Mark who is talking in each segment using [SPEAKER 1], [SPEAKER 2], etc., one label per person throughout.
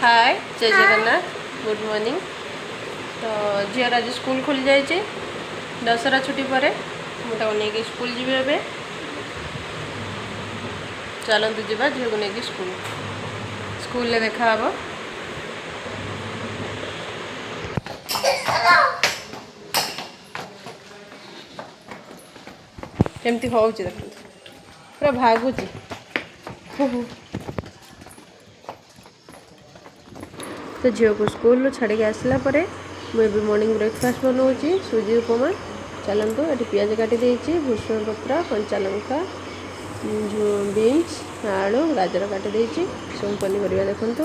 [SPEAKER 1] ହାଏ, ଜୟ Jagannath, good morning. ତ ଝିଅର ଆଜି ସ୍କୁଲ ଖୋଲି ଯାଇଛି ଦଶହରା ଛୁଟି ପରେ। ମୁଁ ତାକୁ ନେଇକି ସ୍କୁଲ ଯିବି ଏବେ। ଚାଲନ୍ତୁ ଯିବା ଝିଅକୁ ନେଇକି ସ୍କୁଲ। ସ୍କୁଲରେ ଦେଖା ହେବ। କେମିତି ହେଉଛି ଦେଖନ୍ତୁ, ପୁରା ଭାଗୁଛି। ତ ଝିଅକୁ ସ୍କୁଲରୁ ଛାଡ଼ିକି ଆସିଲା ପରେ ମୁଁ ଏବେ ମର୍ଣ୍ଣିଂ ବ୍ରେକଫାଷ୍ଟ ବନାଉଛି, ସୁଜି ଉପମା। ଚାଲନ୍ତୁ, ଏଠି ପିଆଜ କାଟି ଦେଇଛି, ଭୃଷଙ୍ଗ ପତ୍ର, କଞ୍ଚା ଲଙ୍କା, ବିନ୍ସ, ଆଳୁ, ଗାଜର କାଟି ଦେଇଛି, ସବୁ ପନିପରିବା। ଦେଖନ୍ତୁ,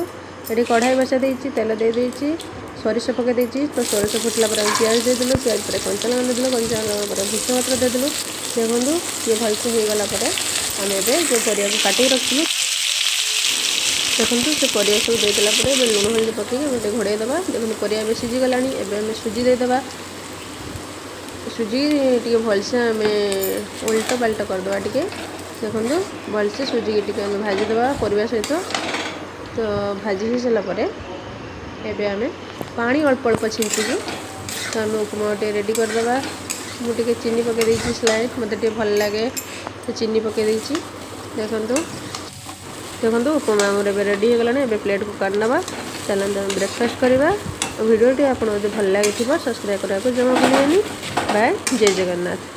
[SPEAKER 1] ଏଠି କଢ଼ାଇ ବସା ଦେଇଛି, ତେଲ ଦେଇ ଦେଇଛି, ସୋରିଷ ପକାଇ ଦେଇଛି। ତ ସୋରିଷ ଫୁଟିଲା ପରେ ଆମେ ପିଆଜ ଦେଇଦେଲୁ, ପିଆଜ ପରେ କଞ୍ଚା ଲଙ୍କା ଦେଇଦେଲୁ, କଞ୍ଚା ଲଙ୍କା ପରେ ଭୃଷଙ୍ଗ ପତ୍ର ଦେଇଦେଲୁ। ଦେଖନ୍ତୁ, ଇଏ ଭଲସେ ହେଇଗଲା ପରେ ଆମେ ଏବେ ଯେଉଁ ପରିବାକୁ କାଟିକି ରଖିଥିଲୁ, ଦେଖନ୍ତୁ, ସେ ପରିବା ସବୁ ଦେଇଦେଲା ପରେ ଏବେ ଲୁଣ ହଳଦୀ ପକାଇକି ଆମେ ଟିକେ ଘୋଡ଼େଇ ଦେବା। ଦେଖନ୍ତୁ, ପରିବା ଏବେ ସିଝିଗଲାଣି। ଏବେ ଆମେ ସୁଜି ଦେଇଦେବା। ସୁଜି ଟିକେ ଭଲସେ ଆମେ ଓଲଟ ପାଲଟ କରିଦେବା ଟିକେ। ଦେଖନ୍ତୁ, ଭଲସେ ସୁଜିକି ଟିକେ ଆମେ ଭାଜିଦେବା ପରିବା ସହିତ। ତ ଭାଜି ହେଇସାରିଲା ପରେ ଏବେ ଆମେ ପାଣି ଅଳ୍ପ ଅଳ୍ପ ଛିଞ୍ଚିକି ତ ଆମେ ଉପମା ଟିକେ ରେଡ଼ି କରିଦେବା। ମୁଁ ଟିକେ ଚିନି ପକାଇ ଦେଇଛି ସ୍ଲାଇଟ୍, ମୋତେ ଟିକେ ଭଲ ଲାଗେ ତ ଚିନି ପକାଇ ଦେଇଛି। ଦେଖନ୍ତୁ, ଦେଖନ୍ତୁ, ଉପମା ଆମର ଏବେ ରେଡ଼ି ହେଇଗଲାଣି। ଏବେ ପ୍ଲେଟ୍କୁ କାଢ଼ିନେବା। ଚାଲନ୍ତୁ ଆମେ ବ୍ରେକଫାଷ୍ଟ କରିବା। ଭିଡ଼ିଓଟି ଆପଣଙ୍କୁ ଯଦି ଭଲ ଲାଗିଥିବ, ସବସ୍କ୍ରାଇବ୍ କରିବାକୁ ଜମା ଭୁଲିବେନି। ବାଏ, ଜୟ ଜଗନ୍ନାଥ।